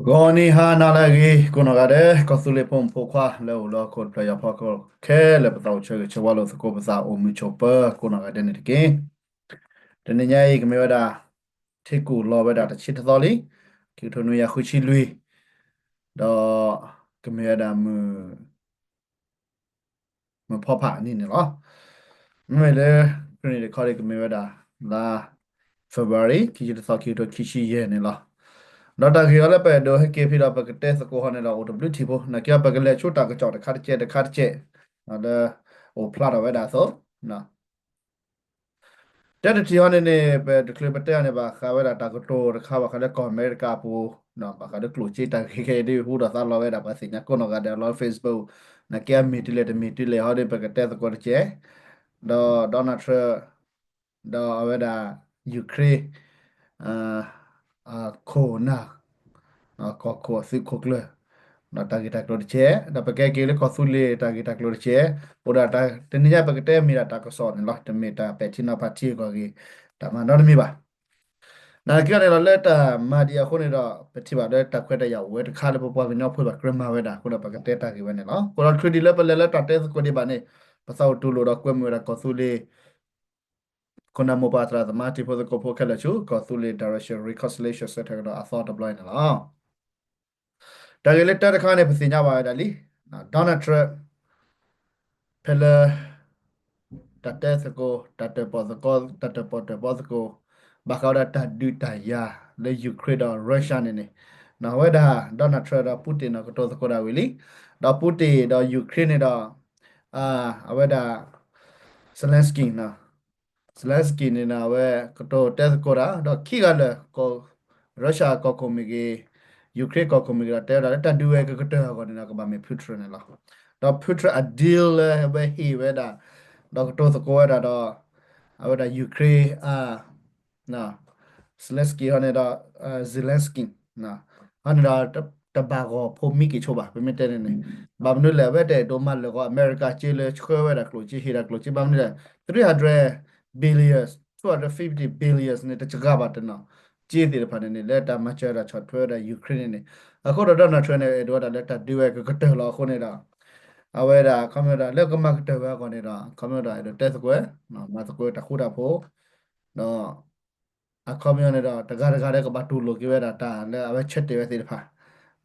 ဂီၤနံၤဟါနၤလၢအဂ့ၤ ကိးနီၢ်ဂၤဒဲး ကီၢ်သူလ့ၤဖိမုၣ်ဖိခွါလၢအိၣ်လၢဟီၣ်ခိၣ်တဖျၢၣ်ယီၤဖီခိၣ်ခဲလၢာ် ပသးအိၣ်ဆၢဂ့ၤဆၢဝါလိာ်သကိး ပသးအိၣ်မုာ်ဆိးပၢၤကိးနီၢ်ဂၤဒဲးန့ၣ်တက့ၢ်. တနံၤညါအံၤ ကမ့ၢ်ဝဲဒၣ် ထံကူၣ်လီၤဝဲဒၣ်တဆံတသီလံ, ခံကထိနွံကယၤဃုဆံလွံၢ်, ဒီးကမ့ၢ်ဝဲဒၣ်မုၢ် မုၢ်ဖီဖးအနံၤန့ၣ်လီၤ. မ့မ့ၢ်လၢ ခရံာ်နံၣ်တခီဒ်ကမ့ၢ်ဝဲဒၣ် လါ February ခံဆံတသီ ခံကထိခံဆံယဲၢ်န့ၣ်လီၤ. ဒီးတၢ်ဂ့ၢ်အီၤလၢပအဲၣ်ဒိးဟဲက့ၤဖဲဒီး ပကတဲသကိးဟီန့ၣ်ဒီး အိၣ်တဘျုးထံၣ်ဖိ နာ်က့ပကလဲၤဆူတၢ်ကစီၣ်တခါတကဲးတခါတကဲး လၢအိၣ်ဖျါထီၣ်ဝဲဒၣ်အသိး တၢ်တထံၣ်ဟီန့ၣ်န့ၣ် ပတချုးပတဲအီၤန့ၣ် ဘၣ်ဃးဝဲဒၣ်တၢ်ကတိၤတခါ ဘၣ်ဃးလၢကီၢ်အမဲရကၤအပူၤ, ဘၣ်ဃးလၢကျိၣ်စ့တၢ်ဂ့ၢ်ခဲအံၤဒ်ဟူဒီးသးလီၤဝဲဒၣ် ပှၤသ့ၣ်ညါကိးနီၢ်ဂၤဒဲးလီၤ Facebook, နာ်က့အမ့ၢ်တုၤလဲၣ်တမ့ၢ်တုၤလဲၣ်ဟီဒီး ပကတဲသကိးတကဲး, ဒီး Donald Trump ဒီးအဝဲဒၣ် Ukraine ခိၣ်နၢ် ကီၢ်ခိၣ်အသုးခိၣ်ကျၢၢ် ဒီးတၢ်ဂ့ၢ်တၢ်ကျိၤတကဲး, ဒီးပကဲက့ၤလၢကီၢ်သူလ့ၤတၢ်ဂ့ၢ်တၢ်ကျိၤတကဲး, အိၣ်ဒီးတနံၤညါပကတဲမ့ၢ်ဒၣ်တၢ်ကစီၣ်န့ၣ်လီၤ, တမ့ၢ်တၢ်ပဲာ်ထံနီၤဖးထံအဂီၢ်ဂ့ၤ, တၢ်မၤနီတမံၤဘၣ်. နာ်က့န့ၣ်ဒီး လၢတၢ်မၤဒံးအဃိန့ၣ်ဒီး ပထံၣ်ဘၣ်လၢတၢ်ခွဲးတၢ်ယာ်အိၣ်ဝဲတခါလၢပပှၤကညီဖိဘၣ်ကြၢးမၤဝဲဒၣ်အဃိဒီး ပကတဲတၢ်ဂ့ၢ်ဝဲန့ၣ်လီၤ. အဃိဒီးချုးဒံးလၢပလဲၤလၢတၢ်တဲသကိးဒံးဘၣ်န့ၣ် ပသးအိၣ်တူၢ်လိာ်ဒီးကွဲမုာ်ဝဲဒၣ်ကီၢ်သူလ့ၤ ခိၣ်နၢ်မိၢ်ပၢ်သရၣ်သမါတံၤဖိသကိးဖိခဲလၢာ်ဆူ ကီၢ်သူလ့ၤ Direction Reconciliation Center ကဒီးအသီတဘျီအံၤန့ၣ်လီၤ. တၢ်ဂ့ၢ်လၢတၢတခါန့ၣ် ပသ့ၣ်ညါဘၣ်ဝဲဒၣ်လံ, Donald Trump ဖဲလၢ တၢ်တဲသကိး တၢ်တၢၣ်ပီၣ်သကိး တၢ်တၢၣ်ပီၣ်တၢၣ်ပီသကိး ဘၣ်ဃးဝဲဒၣ်တၢ်ဒုးတၢ်ယၤလၢ Ukraine ဒီး Russia န့ၣ်န့ၣ်, အဝဲဒၣ် Donald Trump ဒီး Putin န့ၣ် ကတိၤသကိးတၢ်ဝံၤလံ, ဒီး Putin ဒီး Ukraine န့ၣ်ဒီး အဝဲဒၣ် Zelensky Zelensky န့ၣ်ဒီး အဝဲကတိၤတဲသကိးတၢ် ဒီးခံဂၤလၢာ် Russia ကီၢ်ခိၣ်မ့ၢ်ဂ့ၤ Ukraine ကီၢ်ခိၣ်မ့ၢ်ဂ့ၤဒီး တဲဝဲဒၣ်လၢတၢ်ဒုးဝဲကကတၢၢ်အဂီၢ်န့ၣ်ဒီး ကဘၣ်မ့ၢ် Putin န့ၣ်လီၤ. ဒီး Putin အ deal လၢအဝဲဟ့ၣ်ဝဲဒၣ် ဒီးကတိၤသကိးဝဲဒၣ်ဒီး အဝဲဒၣ် Ukraine အ Zelensky ဟီန့ၣ်ဒီး Zelensky ဟီန့ၣ်ဒီး တဘၣ်ဂီၤဖိမံက့ၤဆိဘၣ် ပမ့ၢ်တဲန့ၣ်န့ၣ်, ဘၣ်မနုၤလဲၣ် အဝဲတအဲၣ်ဒိးမၤလၢာ်ဂီၤ အမဲရကၤစ့လၢဆှၢဝဲဒၣ်ကျိၣ်စ့ ဟ့ၣ်ဒၣ်ကျိၣ်စ့ ဘၣ်မနုၤလဲၣ် three hundred billions, two hundred fifty billions န့ၣ် တစှၤဘၣ်တနီၤ စ့သ့ၣ်တဖၣ်န့ၣ်န့ၣ် လၢတၢ်မၤစၢၤဒၣ်ဆီၣ်ထွဲဝဲဒၣ် Ukraine န့ၣ်န့ၣ်, အဃိဒီး Donald Trump န့ၣ် အဲၣ်ဒိးဝဲဒၣ်လၢတၢ်ဒုးဝဲကကတၢၢ်လီၤအဃိန့ၣ်ဒီး အဝဲဒၣ် ခီမ့ၢ်ဒီး လၢကမၤကတၢၢ်ဝဲအဂီၢ်န့ၣ်ဒီး ခီမ့ၢ်ဒီး အဲၣ်ဒိးတဲသကိး မၤသကိးတၢ်ဃူတၢ်ဖိး ဒီး အခီပညီန့ၣ်ဒီး တဂၤတဂၤဒီးကဘၣ်တူၢ်လိာ်က့ၤဝဲဒၣ်တၢ်လၢအဝဲဆၢတဲာ်ဝဲသ့ၣ်တဖၣ်,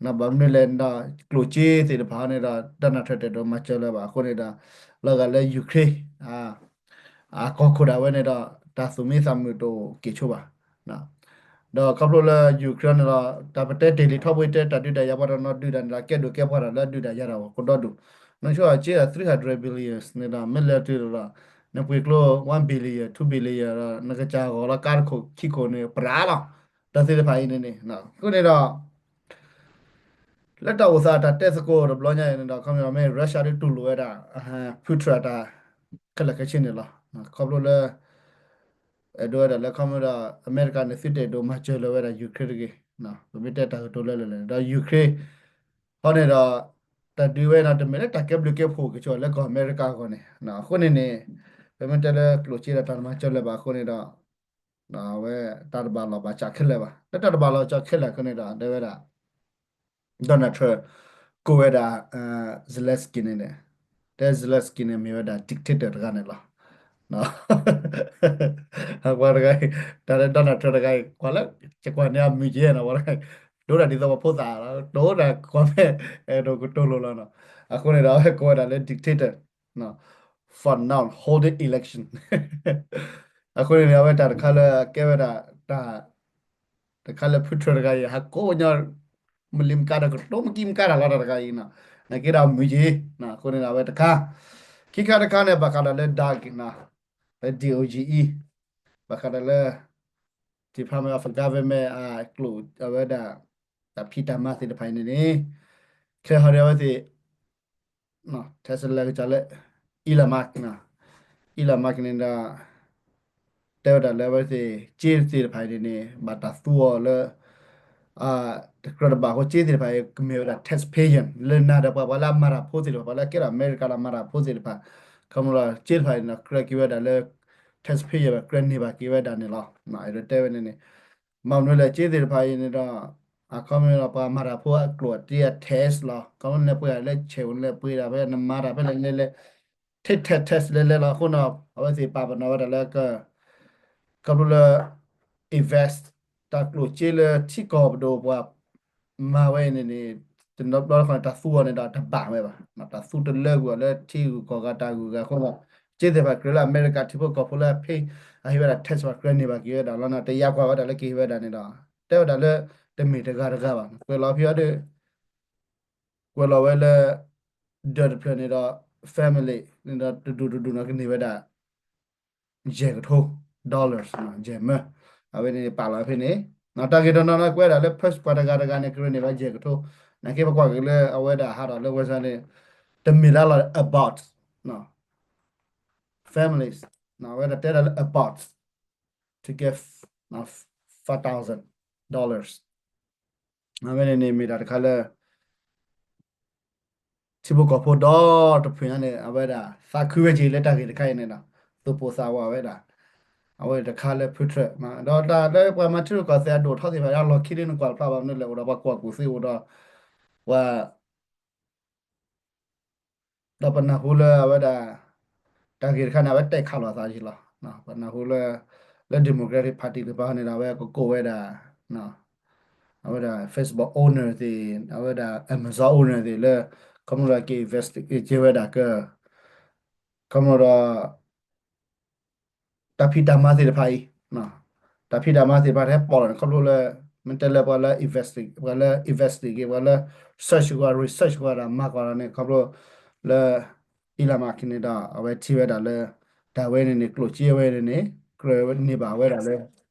ဘၣ်မနုၤလဲၣ်န့ၣ်ဒီး ကျိၣ်စ့သ့ၣ်တဖၣ်န့ၣ်ဒီး Donald Trump တအဲၣ်ဒိးမၤစၢၤလၢၤဘၣ်အဃိန့ၣ်ဒီး လီၤဂာ်လၢ Ukraine အကီၢ်ခိၣ်ဒၣ်ဝဲန့ၣ်ဒီး တၢ်သူၣ်မံသးမုာ်တအိၣ်က့ၤဆိဘၣ်. ဒီးခီဖျိလၢ Ukraine န့ၣ်ဒီး တၢ်ပတဲတ့ၢ်လံထီဘိတဲတၢ်ဒုးတၢ်ယၤပှၤတနီၤဒုးတၢ်န့ၣ်ဒီး ကဲဒိၣ်ကဲပှၢ်တၢ်လၢဒုးတၢ်ယၤတၢ်ဝဲကဒီဒူၣ်, နဆိကမိၣ်စ့ three hundred billions န့ၣ်ဒီး မ့ၢ်လဲၤတုၤဒီး နပှ့ၤကျိ one billion, two billion ဒီး နကစၢ်ဂီၤလီၤကါတခိၣ်ခံခိၣ်န့ၣ် ပြးလီၤ. တၢ်သ့ၣ်တဖၣ်အံၤန့ၣ်န့ၣ် အဃိန့ၣ်ဒီး လၢတၢ်အိၣ်သးတၢ်တဲသကိးတဘျီညါအံၤန့ၣ်ဒီး ခီမ့ၢ်ဒီး မ့ၢ် Russia ဒုးတူၢ်လိာ်ဝဲဒၣ် Putin အတၢ်ခဲလၢာ်ခဲဆ့န့ၣ်လီၤ. ခီဖျိလၢ အဲၣ်ဒိးဝဲဒၣ်လၢခီမ့ၢ်ဒီး အမဲရကၤန့ၣ် သုတအဲၣ်ဒိးမၤစၢၤလၢၤဝဲဒၣ် Ukraine တဂ့ၤ, ပမ့ၢ်တဲတၢ်ကတိၤလၢလၢ်လၢ်န့ၣ်ဒီး Ukraine ဟီန့ၣ်ဒီး တၢ်ဒုးဝဲန့ၣ် တမ့ၢ်လၢတၢ်ကဲဘျုးကဲဖှိၣ်က့ၤဆိလၢကီၢ်အမဲရကၤအဂီၢ်န့ၣ်, အဃိန့ၣ်န့ၣ် ပမ့ၢ်တဲလၢကျိၣ်စ့ဒီးတၢ်မၤစၢၤလၢၤဘၣ်အဃိန့ၣ်ဒီး အဝဲတၢ်တဘၣ်လီၢ်ဘၣ်စးခဲလၢာ်ဘၣ်. လၢတၢ်တဘၣ်လီၢ်စးခဲလၢာ်အဃိန့ၣ်ဒီး တဲဝဲဒၣ် Donald Trump ကိးဝဲဒၣ် Zelensky န့ၣ်န့ၣ်, တဲ Zelensky န့ၣ် မ့ၢ်ဝဲဒၣ် dictator တဂၤန့ၣ်လီၤ. ပှၤတဂၤအံၤ တၢ်လၢ Donald Trump တဂၤအံၤ ကွၢ်လၢ ယကွၢ်န့ၢ်အမုာ်က့ၤနီၤ ပှၤတဂၤအံၤ ဒိၣ်ဒၣ်ဒ်သိးပှၤဖိသၣ်လီၤ တိၢ်ဒၣ်ကွၢ်ဖဲ အဲၣ်ဒိးကတိၤလိၤလီၤနီၤ. အဃိန့ၣ်ဒီး အဝဲကိးဝဲဒၣ်လၢ dictator for now holding election အဃိန့ၣ်န့ၣ် အဝဲတၢ်တခါလၢကဲဝဲဒၣ် တၢ် တခါလၢ Putin တဂၤအံၤ ဟးကိးညီ မလံမကါဒီးကတိၤမကံမကါတၢ်လီၤတၢ်တဂၤအံၤနီၤ, နာ်က့ဒီးမုာ်က့ၤ, အဃိန့ၣ်ဒီး အဝဲတခါ ခံခါတခါန့ၣ် ဘၣ်ဃးဒီးလၢ DOGE လၢ DOGE ဘၣ်ဃးဒီးလၢ Department of Government အကျိာ် အဝဲဒၣ် တၢ်ဖံးတၢ်မၤသ့ၣ်တဖၣ်အံၤန့ၣ်န့ၣ် ခဲဟီဒီးအဝဲသ့ၣ် Tesla ကစၢ်လၢ Elon Musk နီၤ, Elon Musk န့ၣ်ဒီး တဲဝဲဒၣ်လၢအဝဲသ့ၣ် စ့သ့ၣ်တဖၣ်အံၤန့ၣ်န့ၣ် ဘၣ်တၢ်သူအီၤလၢ တကြၢးတဘၣ်အဃိ စ့သ့ၣ်တဖၣ်အံၤ ကမ့ၢ်ဝဲဒၣ် taxpayer လၢနၤဒီးပှၤ ပှၤလၢအမၤတၢ်ဖိသ့ၣ်တဖၣ် ပှၤလၢအကဲထီၣ်အမဲရကၤလၢအမၤတၢ်ဖိသ့ၣ်တဖၣ် ခီဖျိလၢစ့သ့ၣ်တဖၣ်အံၤန့ၣ် ကြၢးက့ၤဝဲဒၣ်လၢ taxpayer ဘၣ် ကြၢးန့ၢ်ဘၣ်က့ၤဝဲဒၣ်န့ၣ်လီၤ. အဲၣ်ဒိးတဲဝဲန့ၣ်န့ၣ် ဘၣ်မနုၤလဲၣ် စ့သ့ၣ်တဖၣ်အံၤန့ၣ်ဒီး အခီပညီဒီးပှၤမၤတၢ်ဖိအကျိၣ်အတ့အ tax လီၤ. ခီဖျိလၢပှ့ၤဒၣ်လၢ check လၢပှ့ၤဒၣ်ဖဲနမၤတၢ်ဖဲလဲၣ်လဲၣ်လဲၣ် ထိၣ်ထဲ tax လဲၣ်လဲၣ်လီၤ. အဃိန့ၣ် အဝဲသ့ၣ်ပာ်ပနီၣ်ဝဲဒၣ်လၢ ခီဖျိလၢ invest တၢ်ကျိၣ်စ့လၢထံကီၢ်ပဒိၣ်ပှၤမၤဝဲအံၤန့ၣ်န့ၣ် တနီၤဘျီတခီန့ၣ် တၢ်သူအီၤန့ၣ်ဒီးတဘၣ်ဝဲဘၣ်. တၢ်သူတလၢကွံာ်အီၤလၢထံဂုၤကီၢ်ဂၤတၢ်ဂုၤဂၤအဃိန့ၣ် စ့သ့ၣ်တဖၣ်ကြၢးလၢအမဲရကၤထံဖိကီၢ်ဖိလၢအ pay အဟ့ၣ်ဝဲဒၣ် tax ပှၤကြၢးန့ၢ်ဘၣ်က့ၤဝဲဒၣ်လီၤန့ၣ် တယာ်ကွၢ်ဝဲဒၣ်လၢကဟ့ၣ်ဝဲဒၣ်န့ၣ်ဒီး တဲဝဲဒၣ်လၢ တမ့ၢ်တဂၤတဂၤဘၣ်. ကွဲးလီၤဖဲအံၤဒီး ကွဲးလီၤဝဲလၢ ဒၢးတဖျၢၣ်န့ၣ်ဒီး family န့ၣ်ဒီးတဒူၣ်တဒူၣ်န့ၣ်ကန့ၢ်ဝဲဒၣ် ယဲၢ်ကထိ dollars ယဲၢ်မၢ. အဝဲန့ၣ်ပာ်လီၤဖဲန့ၣ် တၢ်ဂ့ၢ်တနီၤနီၤကွဲးဒၣ်လၢ per ပှၤတဂၤတဂၤန့ၣ် ကရၢန့ၢ်ဘၣ်ယဲၢ်ကထိ. နာ်က့ပကွၢ်က့ၤလၢအဝဲဒၣ်ဟးထီၣ်လၢ website န့ၣ် တမ့ၢ်လၢလီၤ about families အဝဲဒၣ်တဲဒၣ်လၢ about to give five thousand dollars အဝဲန့ၣ်န့ၣ်မ့ၢ်တၢ်တခါလၢ ထံဖိကီၢ်ဖိဒီတဖုညါန့ၣ် အဝဲဒၣ်သးခုဝဲက့ၤလၢတၢ်ဂ့ၢ်တခါအံၤန့ၣ်ဒီး သူၣ်ပိၢ်သးဝးဝဲဒၣ် အဝဲတခါလၢဖုထြၢး ဒီးတၢ်လၢပှၤမၤထံရူၢ်ကီၢ်သဲးအဒိၣ်ထီၣ်သ့ၣ်တဖၣ် အလီၢ်ခံဒ်နကွၢ်ဖျါဘၣ်မနုၤလဲၣ် အိၣ်ဒီးပှၤကွၢ်ကူၣ်သ့အိၣ်ဒီး ပှၤ ဒီးပနၢ်ဟူလၢအဝဲဒၣ် တၢ်ဂ့ၢ်တခါန့ၣ် အဝဲတဲခးလိာ်သးယံၤလီၤ. ပနၢ်ဟူလၢ လၢ Democratic Party တဖၣ်န့ၣ်ဒီး အဝဲကကိးဝဲဒၣ် အဝဲဒၣ် Facebook owner သ့ၣ် အဝဲဒၣ် Amazon owner သ့ၣ်လၢ ခီဖျိလၢက investigate ဝဲဒၣ်က ခီဖျိဒီး တၢ်ဖံးတၢ်မၤသ့ၣ်တဖၣ်အံၤ တၢ်ဖံးတၢ်မၤသ့ၣ်တဖၣ်တဟဲပိာ်လီၤန့ၣ် ခီဖျိလၢ မ့ၢ်တဲလၢပှၤလၢ investi- ပှၤလၢ investigate ပှၤလၢ search ကွၢ် research ကွၢ်ဒၣ်မၤကွၢ်လီၤန့ၣ် ခီဖျိ လၢ Elon Musk န့ၣ်ဒီး အဝဲထံၣ်ဝဲဒၣ်လၢ တၢ်ဝဲန့ၣ်န့ၣ် ကျိၣ်စ့ဝဲန့ၣ်န့ၣ် ကြၢးန့ၢ်ဘၣ်ဝဲဒၣ်လၢ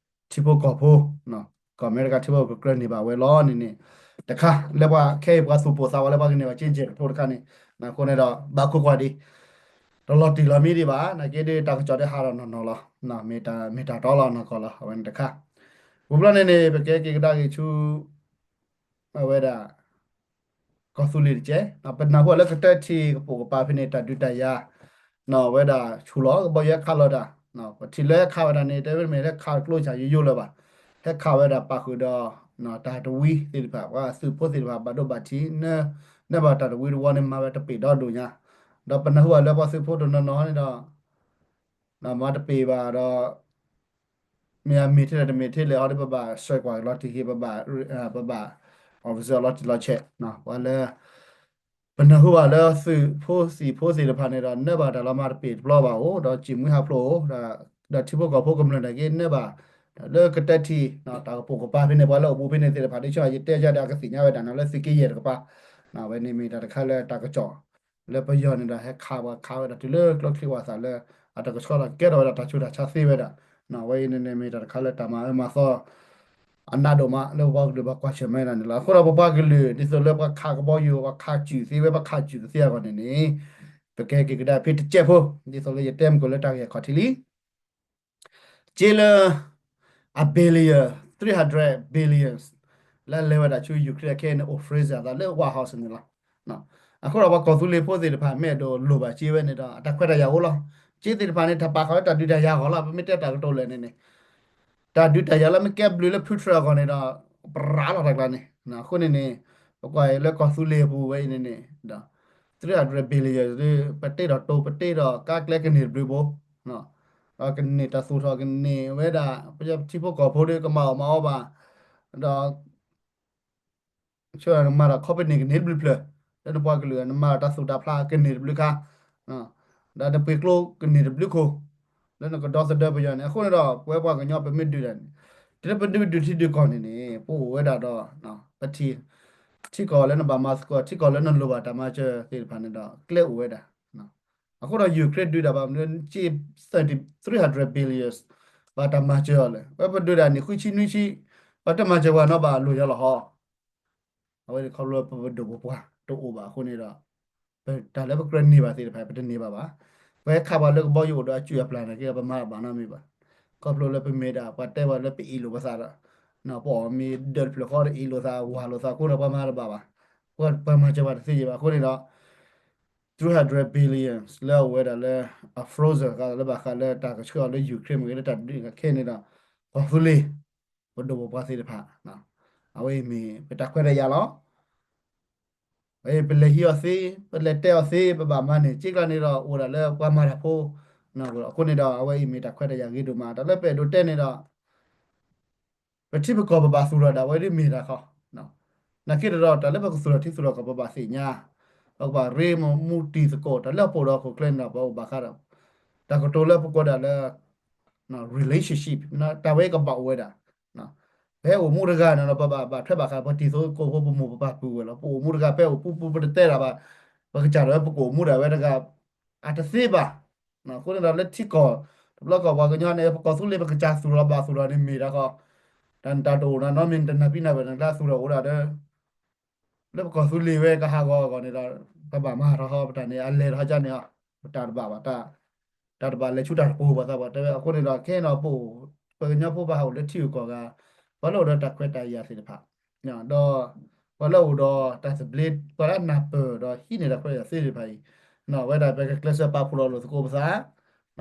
ထံဖိကီၢ်ဖိ ကီၢ်အမဲရကၤထံဖိကီၢ်ဖိကြၢးန့ၢ်ဘၣ်ဝဲလီၤန့ၣ်န့ၣ် တခါ လၢပှၤခဲအံၤပှၤသူၣ်ပိၢ်သးဝးလၢပှၤကန့ၢ်ဘၣ်က့ၤယဲၢ်ကထိတခါန့ၣ် အဃိန့ၣ်ဒီး ဘၣ်ခိးကွၢ်ဒံး တလီၤတံၢ်လီၤမံဒံးဘၣ် နာ်က့ဒ်တၢ်ကစီၣ်ဒ်ဟးထီၣ်နီၢ်နီၢ်လီၤ မ့ၢ်တၢ်တီလီၤနီၢ်ကီၢ်လီၤ အဝဲန့ၣ်တခါ ဝံၤဘျီန့ၣ်န့ၣ် ပကဲက့ၤကဒါက့ၤဆူ အဝဲဒၣ် ကီၢ်သူလ့ၤတက့ၢ် ပနၢ်ဟူလၢကတၢၢ်ထံၣ်ကပိာ်ကပၤဖဲန့ၣ် တၢ်ဒုးတၢ်ယၤ ဝဲဒၣ်ဆူၣ်လီၤ ကဘီယူၤဟဲခးလီၤတၢ် ပထံၣ်လၢဟဲခးဝဲဒၣ်န့ၣ် တဲဝဲမ့ၢ်လၢခးကျိဆၣ်ယိယိလၢၤဘၣ် ဟဲခးဝဲဒၣ်ပာ်ဃုာ်ဒီး တၢ်တဝံသ့ၣ်တဖၣ် ပှၤသုးဖိသ့ၣ်တဖၣ် ဘၣ်ဒိဘၣ်ထံး နၢၤဘၣ်တၢ်တဝံတဝီန့ၣ် မၤဝဲတပ့ၤဒီဒိၣ်ညါ ဒီးပနၢ်ဟူဘၣ်လၢပှၤသုးဖိတနီၤနီၤန့ၣ်ဒီး မၤတပ့ၤဘၣ်ဒီး မ့ၢ်အမ့ၢ်ထဲလဲၣ်တမ့ၢ်ထဲလဲၣ် ဟီဒီးပဘၣ်ဆှၢကွၢ်လီၤတံၢ်က့ၤ ပဘၣ် ပဘၣ် officer လီၤတံၢ်လီၤဆဲး ပှၤလၢ ပနၢ်ဟူဘၣ်လၢသုးဖိသံၣ်ဖိသ့ၣ်တဖၣ်န့ၣ်ဒီး နၢၤဘၣ်တၢ်လီၤမၢ်တပ့ၤတပျီဘၣ်အိၣ် ဒီးစံၣ်မှံဟးဖျိးအိၣ် ဒီးထံဖိကီၢ်ဖိကမျၢၢ်န့ၣ်က့ နၢၤဘၣ် လၢကတၢၢ်ထံၣ် တၢ်ကပိာ်ကပၤဖဲန့ၣ် ပှၤလၢအိၣ်ဘူးဖဲန့ၣ်သ့ၣ်တဖၣ် ဒ်ဆၢယတဲယၤဒီး အကသ့ၣ်ညါဝဲဒၣ်န့ၣ် လၢသုးက့ယဲၢ်တကပၤ အဝဲန့ၣ်မ့ၢ်တၢ်တခါလၢတၢ်ကစီၣ် လၢပယီၤန့ၣ်ဒီး ဟဲခးပှၤခးဝဲဒၣ်တုၤလၢကျိချံဝၣ်သၣ်လၢ အတၢ်ကဆှီတၢ်ကဲထီၣ်ဝဲဒၣ်တၢ်ဆူးတၢ်ဆါသ့ဝဲဒၣ် အဝဲအံၤန့ၣ်န့ၣ်မ့ၢ်တၢ်တခါလၢတၢ်မၤအၢမၤသီ အနးဒိၣ်မး လၢပပှၤကလုာ်ဘၣ်ကွၢ်ဆၢၣ်မဲဒၣ်န့ၣ်လီၤ. အဃိဒီးပပှၤကလုာ် ဒ်သိးလၢပှၤခးကဘီယူၤ ပှၤခးစူၣ်သ့ဝဲ ပှၤခးစူၣ်ကသ့အဂီၢ်န့ၣ်န့ၣ် ပကဟဲက့ၤကဒါဖဲတကဲးဖိ ဒ်သိးလၢယတဲမုၢ်ကီၤလၢတၢ်ဂ့ၢ်အခီၣ်ထံးလံ က့လၢ အ billion, three hundred billions လၢလဲၤဝဲဒၣ်ဆူ Ukraine ခဲအံၤန့ၣ် အိၣ် freeze အသးလၢ White House န့ၣ်လီၤ. အဃိဒီးပှၤကီၢ်သူလ့ၤဖိသ့ၣ်တဖၣ် မ့ၢ်အဲၣ်ဒိးလိၣ်ဘၣ်က့ဝဲန့ၣ်ဒီး အတၢ်ခွဲးတၢ်ယာ်အိၣ်လီၤ. က့သ့ၣ်တဖၣ်န့ၣ် တၢ်ပာ်ဃာ်ဝဲတၢ်ဒုးတၢ်ယၤအဂီၢ်လီၤ. ပမ့ၢ်တဲတၢ်ကတိၤလဲၣ်န့ၣ်န့ၣ် တၢ်ဒုးတၢ်ယၤလၢမ့ၢ်ကဲဘျုးလၢဖုထြၢးအဂီၢ်န့ၣ်ဒီး ပရၤလီၤတၢ်ကျါန့ၣ် အဃိန့ၣ်န့ၣ် ပကွၢ်အံၤလၢကီၢ်သူလ့ၤအပူၤဝဲအံၤန့ၣ်န့ၣ်ဒီး three hundred billion ဒ် ပတ့ထီၣ်တိၤ ပတ့ထီၣ်ကါကျဲကန့ၢ်တဘျုးဘိ ကန့ၢ်တၢ်သူၣ်ထီၣ် ကန့ၢ်ဝဲဒၣ် ပထံဖိကီၢ်ဖိဒီးကမၤအီၣ်မၤအီဘၣ် ဒီး ဆၢနမၤတၢ်ခီပနံၣ်ကန့ၢ်တဘျုးဖျၢၣ် လၢနပှၤကလုာ် နမၤတၢ်သူၣ်တၢ်ဖျးကန့ၢ်တဘျုးခါ ဒီးနပှ့ၤကျိကန့ၢ်တဘျုးခိၣ် လၢနကဒီသဒၢပယီၤန့ၣ် အဃိန့ၣ်ဒီး ပဝဲပှၤကညီပမ့ၢ်ဒုးတၢ်န့ၣ် တုၤလၢပဒုးဒုးထံဒုးကီၢ်န့ၣ်န့ၣ် ပအိၣ်ဝဲဒၣ်ဒီး ပထံ ထံကီၢ်လၢနဘၣ်မၤသကိး ထံကီၢ်လၢနလိၣ်ဘၣ်တၢ်မၤစၢၤသ့ၣ်တဖၣ်န့ၣ်ဒီး ကျဲအိၣ်ဝဲဒၣ် အဃိဒီး Ukraine ဒုးတၢ်ဘၣ်မနုၤ က့ three hundred billions ဘၣ်တၢ်မၤစၢၤအီၤလဲၣ် ဝဲပဒုးတၢ်န့ၣ် ဃုဆံနွံဆံ ပှၤတမၤစၢၤပှၤနီတဘျီလၢၤဟီ အဝဲန့ၣ်ခီဖျိပဒိၣ်ပပှၢ်တအိၣ်ဘၣ်အဃိန့ၣ်ဒီး တၢ်လၢပကြၢးန့ၢ်ဘၣ်သ့ၣ်တဖၣ် ပတန့ၢ်ဘၣ်ဘၣ်. ပှၤဟဲခးပှၤလၢကဘီယူၤအိၣ်ဒီးအစုၣ်အပျၢ်န့ၣ်က့ ပမၤဘၣ်နီတမံၤဘၣ်. ခီဖျိလၢပမ့ၢ်ဒၣ် ပှၤတဲပှၤလၢပအ့ၣ်လိာ်ပသးဒီး ပအီၣ်မ့ၤဒၢးတဖျၢၣ်ဃီဒီးအ့ၣ်လိာ်သး ဝၢ်လိာ်သးအဃိဒီး ပှၤမၤတဘၣ်ဘၣ်. ပှၤမၤစၢၤပှၤတသ့ယဲၢ်ဘၣ်. အဃိန့ၣ်ဒီး three hundred billions လၢအအိၣ်ဝဲဒၣ်လၢ အ frozen ဃာ်လၢဘၣ်ဃးလၢတၢ်ကဆှၢအီၤလၢ Ukraine မ့ၢ်ဂ့ၤ လၢတၢ်ဒုးခဲအံၤန့ၣ်ဒီး ကီၢ်သူလ့ၤ ပဒိၣ်ပပှၢ်သ့ၣ်တဖၣ် အဝဲအံၤမ့ၢ်ပတၢ်ခွဲးတၢ်ယာ်လီၤ. ပလဲၤဟံးအီၤသ့, ပလဲၤတဲအီၤသ့, ပဘၣ်မၤန့ၢ် က့ကျါန့ၣ်ဒီး အိၣ်ဒၣ်လၢပှၤမၤတၢ်ဖိ, အဃိန့ၣ်ဒီး အဝဲအံၤမ့ၢ်တၢ်ခွဲးတၢ်ယာ်ဂ့ၤဒိၣ်မး, တၢ်လၢပအဲၣ်ဒိးတဲန့ၣ်ဒီး ပထံပကီၢ်ပဘၣ်သူၣ်ထီၣ်ဒၣ်ဝဲဒ်မ့ၢ်တၢ်ခီ, နာ်က့ဒီး တၢ်လၢပကသူၣ်ထီၣ်ထံသူၣ်ထီၣ်ကီၢ် ပဘၣ်သ့ၣ်ညါ, ပကဘၣ်ရ့မူတံၤသကိး တၢ်လၢပအိၣ်ဒီးဟီၣ်ခိၣ်ချၢန့ၣ်ဒီး ပအိၣ်ဘၣ်ဃးဒီး တၢ်ကတိၤလၢပကိးဒၣ်လၢ relationship တၢ်ဝဲကဘၣ်အိၣ်ဝဲဒၣ်, ပဟဲအိၣ်မူတဂၤန့ၣ်ဒီး ပဘၣ်ဘၣ်ထွဲဘၣ်ဃး ပတံၤသကိးဖိ ပမိၢ်ပပၢ်ပုၢ်ဝဲၢ်လီၤ. ပအိၣ်မူတဂၤ ပဟဲအိၣ်ပူပူ ပတတဲတၢ်ဘၣ်, ပကစၢ်ဒီးပကအိၣ်မူဒၣ်ဝဲတဂၤ အတသ့ဘၣ်. အဃိန့ၣ်ဒီးလၢထံကီၢ် တဘျီကီၢ်ပှၤကညီန့ၣ် ပကီၢ်သူလ့ၤ ပကစၢ်သူၣ်ထီၣ်ဘၣ်သူၣ်ထီၣ်န့ၣ်မ့ၢ်တၢ်ခီ, တၢ်နတၢ်တအိၣ်နီၢ်နီၢ် မ့ၢ်နတနၢ်ပံနၢ်ပၢၢ် နကျါသူၣ်ထီၣ်အိၣ်ဒၣ်ဒီး လၢပကီၢ်သူလ့ၤဝဲကဟးဂီၤအဂီၢ်န့ၣ်ဒီး ပဘၣ်မၤထီၣ်ဃီပတၢ်န့ၣ် အလဲၤထီၣ်ကန့ၣ်အီၤ, ပတၢ်တဘၣ်ဘၣ်, တၢ်တဘၣ်လဲၤဆူတၢ်တပူၤဘၣ်သးဘၣ်တဲဝဲ. အဃိန့ၣ်ဒီး ခဲအံၤဒီးပအိၣ် ပှၤကညီဖိဘၣ်ဟးအိၣ်လၢထံဂုၤကီၢ်ဂၤ, ပှၤလၢအိၣ်ဒီးတၢ်ခွဲးတၢ်ယာ်သ့ၣ်တဖၣ်, ဒီးပှၤလၢအိၣ်ဒီးတၢ်သဘျ့ ပှၤလၢအနၢ်ပၢၢ်ဒီးဟံးန့ၢ်တၢ်ခွဲးတၢ်ယာ်သ့သ့ၣ်တဖၣ်အံၤ, ဝဲဒၣ်ပကကျဲးစၢးပာ်ဖှိၣ်လီၤလိာ်သကိးပသး,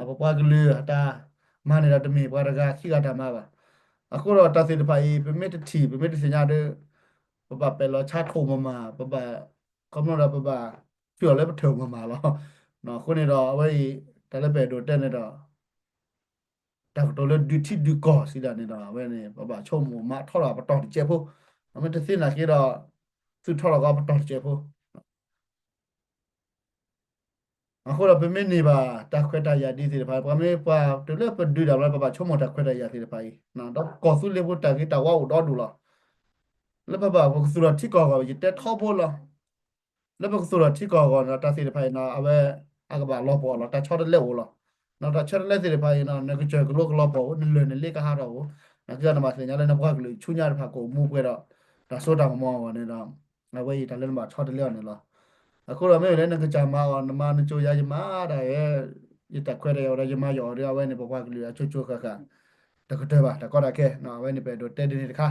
ပပှၤကလုာ်အတၢ်မၤန့ၣ်ဒီးတမ့ၢ်ပှၤတဂၤခံဂၤတၢ်မၤဘၣ်. အဃိဒီးတၢ်သ့ၣ်တဖၣ်အံၤ ပမ့ၢ်တထံၣ် ပမ့ၢ်တသ့ၣ်ညါဒီး ပဘၣ်ပဲာ်လီၤဆါထိၣ်မၤမၤ, ပဘၣ် ခီဖျိဒီးပဘၣ် ထုးအီၤလၢပထၢၣ်မၤမၤလီၤ. အဃိန့ၣ်ဒီး အဝဲအံၤ တၢ်လၢပအဲၣ်ဒိးတဲန့ၣ်ဒီး တၢ်ကတိၤလၢဒုးထံဒုးကီၢ်စံးဒၣ်န့ၣ်ဒီး အဝဲန့ၣ် ပဘၣ်ဆိကမိၣ်မၤထီၣ်လီၤပတီၢ်တစဲးဖိ, မ့ၢ်တသ့နာ်က့ဒီး သုးထီၣ်လီၤကီးပတီၢ်တစဲးဖိ အဃိဒီးပမ့ၢ်န့ၢ်ဘၣ်တၢ်ခွဲးတၢ်ယာ်ဒ်သ့ၣ်တဖၣ် ပှၤမ့ၢ်ပှၤတုၤလၢပဒုးဒၣ်လီၤ ပဘၣ်ဆိကမိၣ်တၢ်ခွဲးတၢ်ယာ်သ့ၣ်တဖၣ်အံၤ, ဒီးကီၢ်သူလ့ၤဖိတၢ်ဂ့ၤတၢ်ဝါအိၣ်ဒီဒူၣ်လီၤ. လၢပဘၣ်ပကသူၣ်ထီၣ်ထံကီၢ်အဂီၢ် ယတဲထီဘိလီၤ. လၢပကသူၣ်ထီၣ်ထံကီၢ်အဂီၢ်န့ၣ်ဒီး တၢ်သ့ၣ်တဖၣ်အံၤန့ၣ် အဝဲအကဘၣ်လီၤပှီၢ်လီၤ တၢ်ဆီတလဲအိၣ်လီၤ. တၢ်ဆီတလဲသ့ၣ်တဖၣ်အံၤန့ၣ် နကစၢၢ်ကလိကလီၤပှီၢ်အိၣ် နလၢၢ်နလ့ကဟးထီၣ်အိၣ်, နာ်က့ဒီးနဘၣ်သ့ၣ်ညါလၢ နပှၤကလုာ်ဆူညါတဖၣ်ကအိၣ်မူပှဲၤဒီး တၢ်စိတၢ်ကမီၤအဂီၢ်န့ၣ်ဒီး အဝဲအံၤတၢ်လၢနဘၣ်ဆီတလဲအီၤန့ၣ်လီၤ. အဃိဒီးမ့ၢ်လၢနကစၢ်မၤအီၤ နမၤနကၠိယၤ ယမၤဒၣ်ဝဲ ယတၢ်ခွဲးတၢ်ယာ်ဝဲဒီး ယမၤယီၤအီၤဒီး အဝဲန့ၣ် ပပှၤကလုာ်အကၠိကၠိဃၣ်ဃၣ် တကတၢၢ်ဘၣ် တၢ်ကီတၢ်ခဲ, အဝဲန့ၣ်ပအဲၣ်ဒိးတဲဒ်န့ၣ်တခါ.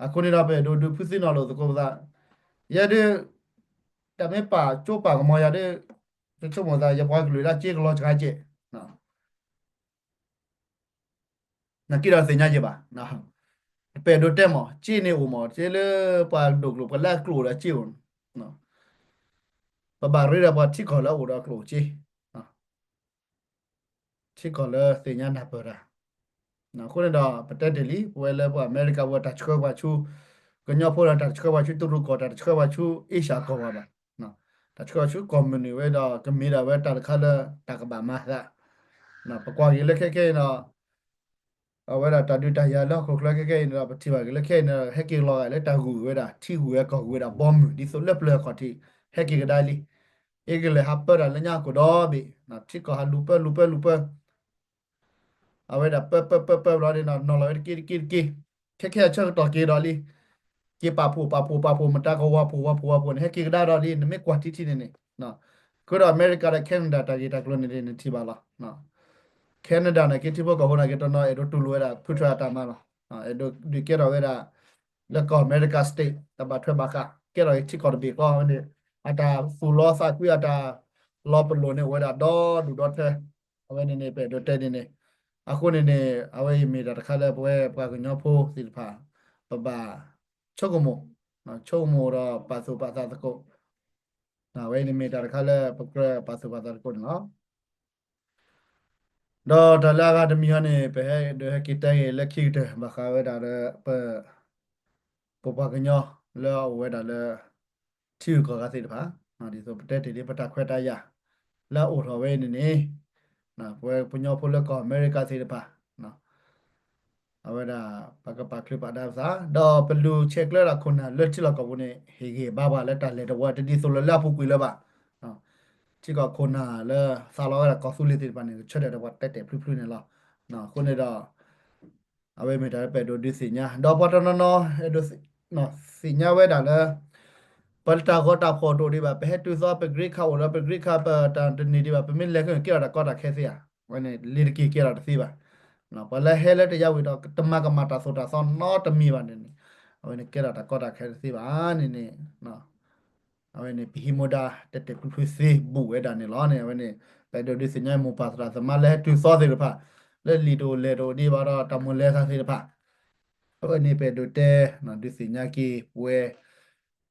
အဃိန့ၣ်ဒီး ပအဲၣ်ဒိးဒုးဖုသ့ၣ်နီၣ်လိာ်သကိးပသး, ယဲဒၣ် တၢ်မ့ၢ်ပာ်ကၠိပာ်ကမီၤယၤဒီး ပဆိကမိၣ်သး ယပှၤကလုာ်ဒၣ်ကၠ့ကလီၤစှၤကဲး နာ်က့ဒီးသ့ၣ်ညါက့ၤဘၣ်, ပအဲၣ်ဒိးတဲမး ကၠ့န့ၣ်အိၣ်မး ကၠ့လၢပှၤဒိၣ်ကျိာ် ပှၤလၢအကျိာ်ဒီးကၠ့အိၣ်န့ၣ်, ပဘၣ်ရ့ဒီးပှၤထံကီၢ်လၢအအိၣ်ဒီးကျိာ်ကၠ့, ထံကီၢ်လၢသ့ၣ်ညါနၢ်ပၢၢ်တၢ် အဃိန့ၣ်ဒီး ပတဲတ့ၢ်လံ ပဝဲလၢပှၤအမဲရကၤဝဲ တၢ်ဆှၢပှၤဆူ ကညီဖိဒီး တၢ်ဆှၢပှၤဆူတရူးကီၢ် တၢ်တဆှၢပှၤဆူအ့ရှၢၣ်ကီၢ်ဘၣ်, တၢ်ဆှၢပှၤဆူကီၢ်မုၢ်နုာ်ဝဲဒီး ကမ့ၢ်ဒၣ်ဝဲတၢ်တခါလၢတၢ်ကဘၣ်မၤသး, ပကွၢ်က့ၤလၢခဲခဲအံၤဒီး အဝဲဒၣ်တၢ်ဒုးတၢ်ယၤလၢဟီၣ်ခိၣ်ချၢခဲခဲအံၤန့ၣ်ဒီး ပထံၣ်ဘၣ်က့ၤလၢခဲအံၤန့ၣ်ဒီး ဟဲက့ၤလီၤဂာ်လၢတၢ်ဂုာ်ဝဲဒၣ် ထံဂုာ်ဝဲကီၢ်ဂုာ်ဝဲဒၣ်ဘီမုၢ် ဒ်သိးလၢပျၢၤအခီၣ်ထံး ဟဲက့ၤကဒါလံ. အ့ကလဲၣ်ဟးပၢတၢ်လၢညါကဒီးဘ့ၣ် ထံကီၢ်ဟးလူၤပၢလူၤပၢလူၤပၢ အဝဲဒၣ်ပၢပၢပၢပၢဘျီဒီး နီၤလီၤဝဲတက့ၢ်တက့ၢ်တက့ၢ်, ခဲခဲအဆၢကတီၢ်က့ၤဒီးလံ. က့ၤပာ်ဖှိၣ်ပာ်ဖှိၣ်ပာ်ဖှိၣ် မတၤကဝီၤဖှိၣ်ဝီဖှိၣ်ဝီဖှိၣ်န့ၣ် ဟဲက့ၤကဒါဒီးလံ. နမ့ၢ်ကွၢ်ထံထံန့ၣ်န့ၣ် ကဒီးအမဲရကၤဒီး Canada တၢ်ဂ့ၢ်တၢ်ကျိၤန့ၣ် နထံၣ်ဘၣ်လီၤ. Canada န့ၣ်က့ ထံဖိကီၢ်ဖိန့ၣ်က့ တနီၤအဲၣ်ဒိးတူၢ်လိာ်ဝဲဒၣ် ဖုထြဲးအတၢ်မၤလီၤ. အဲၣ်ဒိးဒုးကဲထီၣ်ဝဲဒၣ် လၢကီၢ်အမဲရကၤ state တၢ်ဘၣ်ထွဲဘၣ်ဃး ကဲထီၣ်က့ၤထံကီၢ်တဘ့ၣ်ဃီဝဲန့ၣ် အတၢ်သူၣ်လီသးကွံ အတၢ်လီၤပလိာ်န့ၣ် အိၣ်ဝဲဒၣ်ဒီဒူၣ်ဒီထၢ. အဝဲန့ၣ်န့ၣ် ပအဲၣ်ဒိးတဲန့ၣ်န့ၣ် အဃိန့ၣ်န့ၣ် အဝဲအံၤမ့ၢ်တၢ်တခါလၢပဝဲပှၤကညီဖိသ့ၣ်တဖၣ် ပဘၣ်ဆိကမိၣ် ဆိကမိၣ်ဒီးပာ်သူၣ်ပာ်သးသကိး အဝဲန့ၣ်မ့ၢ်တၢ်တခါလၢပကြၢးပာ်သူၣ်ပာ်သးသကိးန့ၣ်လီၤ. ဒီးတၢ်လၢအဂၤတမံၤအံၤန့ၣ် ပဟဲဒုးဟဲက့ၤတဲဂ့ၤလၢခံကတၢၢ် ဘၣ်ဃးဝဲဒၣ်လၢ ပ ပပှၤကညီလၢအအိၣ်ဝဲဒၣ်လၢ ထံဂုၤကီၢ်ဂၤသ့ၣ်တဖၣ် ဒ်သိးပတဲတ့ၢ်လံ ပတၢ်ခွဲးတၢ်ယာ် လၢအအိၣ်ထီၣ်ဝဲအံၤန့ၣ်န့ၣ် ပဝဲပညီဖိလၢကီၢ်အမဲရကၤသ့ၣ်တဖၣ် အဝဲဒၣ် ပကပာ်ချုးပာ်ဒါပသး ဒီးပလူၤဆဲးကျၢဒီးခိၣ်နၢ်လၢထံလီၢ်ကီၢ်ပူၤန့ၣ် ဟ့ၣ်ဂံၢ်ဘါပှၤလၢတၢ်လဲၤတဝီတဒ်သိးလၢလၢအပူၤကွံာ်လၢၤဘၣ်. ထံကီၢ်ခိၣ်နၢ်လၢသးလီဝဲဒၣ်ကီၢ်သူလ့ၤသ့ၣ်တဖၣ်န့ၣ် ကဆၢထၢၣ်ဒီးပှၤတဲာ်တဲာ်ဖျုးဖျုးန့ၣ်လီၤ. အဃိန့ၣ်ဒီး အဝဲမ့ၢ်တၢ်လၢပအဲၣ်ဒိးဒုးသ့ၣ်ညါ ဒီးပှၤတနီၤနီၤ အဲၣ်ဒိး သ့ၣ်ညါဝဲဒၣ်လၢ ပတၢ်ဂီၤတၢ်ဖီၣ်တအိၣ်ဒံးဘၣ် ပဟဲတုၤသီပ green card အိၣ်ဒီးပ green card ပတၢ်တန့ၢ်ဒံးဘၣ် ပမ့ၢ်လဲၤခဲန့ၣ် ကဲထီၣ်တၢ်ကီတၢ်ခဲသ့ဧါ. အဝဲန့ၣ်လ့ၤတက့ၤကဲထီၣ်တသ့ဘၣ်. ပှၤလၢဟဲလၢတယါဝံၤဒီး တမၤကမၣ်တၢ်သိၣ်တၢ်သီနီတမံၤဘၣ်န့ၣ်န့ၣ် အဝဲန့ၣ်ကဲထီၣ်တၢ်ကီတၢ်ခဲတသ့ဘၣ်န့ၣ်န့ၣ် အဝဲန့ၣ် ပဟံးမူဒါတဲာ်တဲာ်ဖျုးဖျုးသ့ဘူးဝဲဒၣ်န့ၣ်လီၤန့ၣ် အဝဲန့ၣ် ပအဲၣ်ဒိးဒုးသ့ၣ်ညါမိၢ်ပၢ်သရၣ်သမါလၢဟဲတုၤသီသ့ၣ်တဖၣ် လၢလံာ်တအိၣ်လဲၢ်တအိၣ်ဒံးဘၣ်ဒီး တၢ်မိၣ်လဲၤသးသ့ၣ်တဖၣ် အဝဲန့ၣ်ပအဲၣ်ဒိးတဲ ဒုးသ့ၣ်ညါက့ၤပဝဲ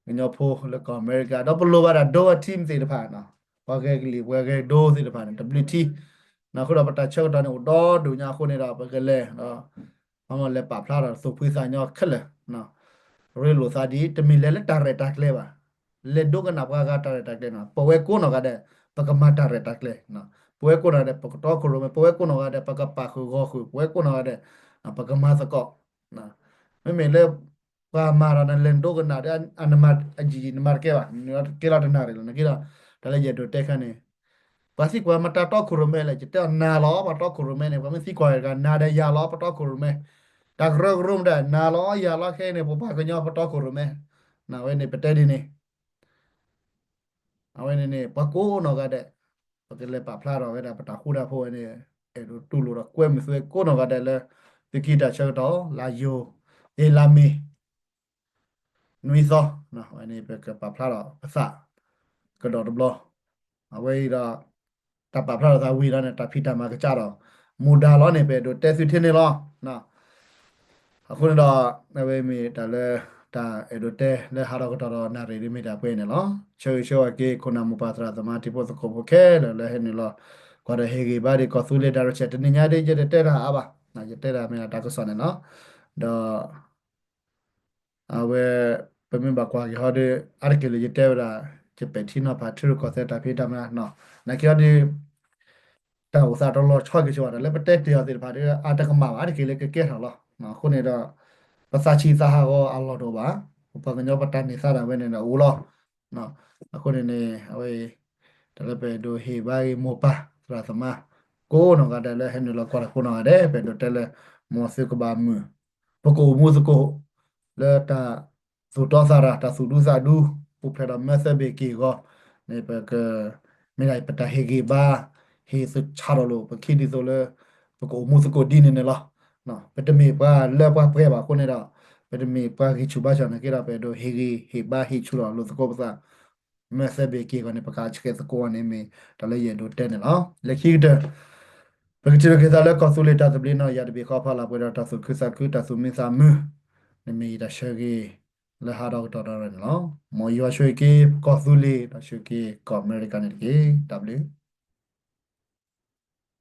ကညီဖိလၢကီၢ်အမဲရကၤ ဒီးပလိၣ်ဘၣ်ဒၣ်ဒိ team သ့ၣ်တဖၣ်, ပှၤဂဲၤကလံၣ်ပှၤဂဲၤဒိသ့ၣ်တဖၣ်န့ၣ် တဘျုးထံ, အဃိဒီးပတၢ်ဆၢကတီၢ်န့ၣ်အိၣ်ဒီဒိၣ်ညါအဃိန့ၣ်ဒီး ပကလဲၤ အမ့ၢ်လဲၤပာ်ဖျါထီၣ်သူၣ်ဖှံသးညီခဲလၢာ်, ရ့လိာ်သးဒ် တမ့ၢ်လဲၤလၢတၢ်ရဲၣ်တၢ်ကျဲၤဘၣ်, လဲၤဒိကနၣ်ပှၤဂၤတၢ်ရဲၣ်တၢ်ကျဲၤန့ၣ် ပဝဲကိးနီၢ်ဂၤဒဲး ပကမၤတၢ်ရဲၣ်တၢ်ကျဲၤ, ပဝဲကိးနီၢ်ဂၤဒဲး ပကတီခိၣ်ရိၣ်မဲ ပဝဲကိးနီၢ်ဂၤဒဲး ပကပာ်ဃုာ်ဂီၤဃုာ် ပဝဲကိးနီၢ်ဂၤဒဲး ပကမၤသကိး, မ့မ့ၢ်လၢ ပှၤမၤဒီးနလဲၤဒိကနၣ်ဒီး အနမၤအယံာ်ယံာ် နမၤတကဲဘၣ်, နကဲလီၤတနၣ်ရံၣ်လီၤ နကဲဒီး တၢ်လၢယအဲၣ်ဒိးတဲခါန့ၣ် ပှၤသံကွၢ်မတၤတီခိၣ်ရိၣ်မဲလဲၣ် ယတဲအီၤနၤလီၤ ပတီခိၣ်ရိၣ်မဲန့ၣ် ပှၤမ့ၢ်သံကွၢ်တဂၤ နၤဒီးယၤလီၤ ပတီခိၣ်ရိၣ်မဲ, တၢ်ကရၢကရိမတၤ နၤလီၤယၤလီၤ ခဲအံၤန့ၣ် ပပှၤကညီပတီခိၣ်ရိၣ်မဲ, အဝဲန့ၣ်ပတဲဒ်န့ၣ် အဝဲန့ၣ်န့ၣ် ပှၤကိးနီၢ်ဂၤဒဲး ပကလဲၤပာ်ဖျါထီၣ်ဝဲဒၣ်ပတၢ်ဃူတၢ်ဖိးဝဲန့ၣ် အဲၣ်ဒိးတူၢ်လိာ်ဒီးကွဲမုာ်သုဝဲကိးနီၢ်ဂၤဒဲးလၢ သုခံတၢ်ဆၢကတီၢ် လါယူၤ အ့လါမ့ၤ နွံသီ, အဝဲန့ၣ်ပကပာ်ဖျါထီၣ်ပသး ကဒီးတဘျီ, အဝဲအံၤဒီး တၢ်ပာ်ဖျါထီၣ်သးဝံၤဒီးန့ၣ် တၢ်ဖံးတၢ်မၤကစးဒီး မူဒါလီၤန့ၣ် ပအဲၣ်ဒိးတဲသုထဲန့ၣ်လီၤ. အဃိန့ၣ်ဒီး အဝဲမ့ၢ်တၢ်လၢ တၢ်အဲၣ်ဒိးတဲလၢဟးထီၣ်ကတီၢ်ဒီးနၣ်ရံၣ်ဒ်မ့ၢ်တၢ်ပှဲၤန့ၣ်လီၤ. ဆၢဂ့ၤဆၢဝါက့ၤ ခိၣ်နၢ်မိၢ်ပၢ်သရၣ်သမါတံၤဖိသကိးဖိခဲလၢာ်လၢဟဲနုာ်လီၤ ကွၢ်ဒီးဟ့ၣ်ဂံၢ်ဘါဒံးကီၢ်သူလ့ၤ direction တနံၤညါဒ်ယတတဲတၢ်အါဘၣ်, ယတဲတၢ်မ့ၢ်ဒၣ်တၢ်ကစီၣ်န့ၣ်လီၤ. ဒီး အဝဲ ပမ့ၢ်ဘၣ်ကွၢ်က့ၤဟီဒီး အါတက့ၢ်လၢယတဲဝဲဒၣ် ယပဲာ်ထံနီၤဖးထံရူၢ်ကီၢ်သဲးတၢ်ဖံးတၢ်မၤနီၤ နာ်က့ဟီဒီး တၢ်အိၣ်သးတလီၤဆီက့ၤဆိဘၣ်ဒီး လၢပတဲတ့ၢ်အီၤသ့ၣ်တဖၣ်ဒီး အတကမၣ်ဘၣ် အါတက့ၢ်လၢကကဲထီၣ်လီၤ. အဃိန့ၣ်ဒီး ပသးဆံးသးဟးဂီၤအလီၢ်တအိၣ်ဘၣ်, ပပှၤကညီပတၢ်န့ၢ်သါဒၣ်ဝဲန့ၣ်ဒီးအိၣ်လီၤ. အဃိန့ၣ်န့ၣ် အဝဲ တၢ်လၢပအဲၣ်ဒိးဟ့ၣ်ဘါဂ့ၤမိၢ်ပၢ်သရၣ်သမါ ကိးနီၢ်ဂၤဒဲးလၢဟဲနုာ်လီၤကွၢ်တၢ်ဖိနီၢ်ဂၤဒဲး ပအဲၣ်ဒိးတဲလၢ မ်သုကဘၣ်မုာ် ပကအိၣ်မူသကိး လၢတၢ်သူၣ်တီသးရၤ တၢ်သူၣ်ဒူသးဒူ ပူၤဖျဲးဒီးမဲာ်သၢဘ့ၣ်က့ၢ်အဂီၢ်န့ၣ် ပက မ့ၢ်ဒၣ်ပတၢ်ဟ့ၣ်ဂံၢ်ဘါ ဟ့ၣ်သဆၣ်ထီၣ်လိာ်ပခံဒ်သိးလၢ ပကအိၣ်မူသကိးဒ်န့ၣ်န့ၣ်လီၤ. ပတမ့ၢ်ပှၤလၢပှၤပှဲၤဘၣ်အဃိန့ၣ်ဒီး ပတမ့ၢ်ပှၤဂံၢ်ဆူၣ်ဘါဆူၣ်နာ်က့ဒီး ပအဲၣ်ဒိးဟ့ၣ်ဂံၢ်ဟ့ၣ်ဘါဟ့ၣ်ဆူၣ်ထီၣ်လိာ်သကိးပသး မဲာ်သၢဘ့ၣ်က့ၢ်အဂီၢ်န့ၣ် ပကဆှဲသကိးအီၤန့ၣ်မ့ၢ်တၢ်လၢယအဲၣ်ဒိးတဲန့ၣ်လီၤ. လၢခံကတၢၢ် ပကထံၣ်လိာ်က့ၤသးလၢကီၢ်သူလ့ၤတၢ်သဘျ့နီၢ်ယၤတဘ့ၣ်ဃီဖီလာ်ပှဲၤဒီးတၢ်သူၣ်ခုသးခု တၢ်သူၣ်မံသးမုာ် န့ၣ်မ့ၢ်ယတၢ်ဆၢဂ့ၤ လၢဟးထီၣ်ကတီၢ်ဒီးန့ၣ်လီၤ. မ်ယွၤဆိၣ်ဂ့ၤက့ၤကီၢ်သူလ့ၤ ဒီးဆိၣ်ဂ့ၤက့ၤကီၢ်အမဲရကၤန့ၣ်တက့ၢ်. တၢ်ဘျုး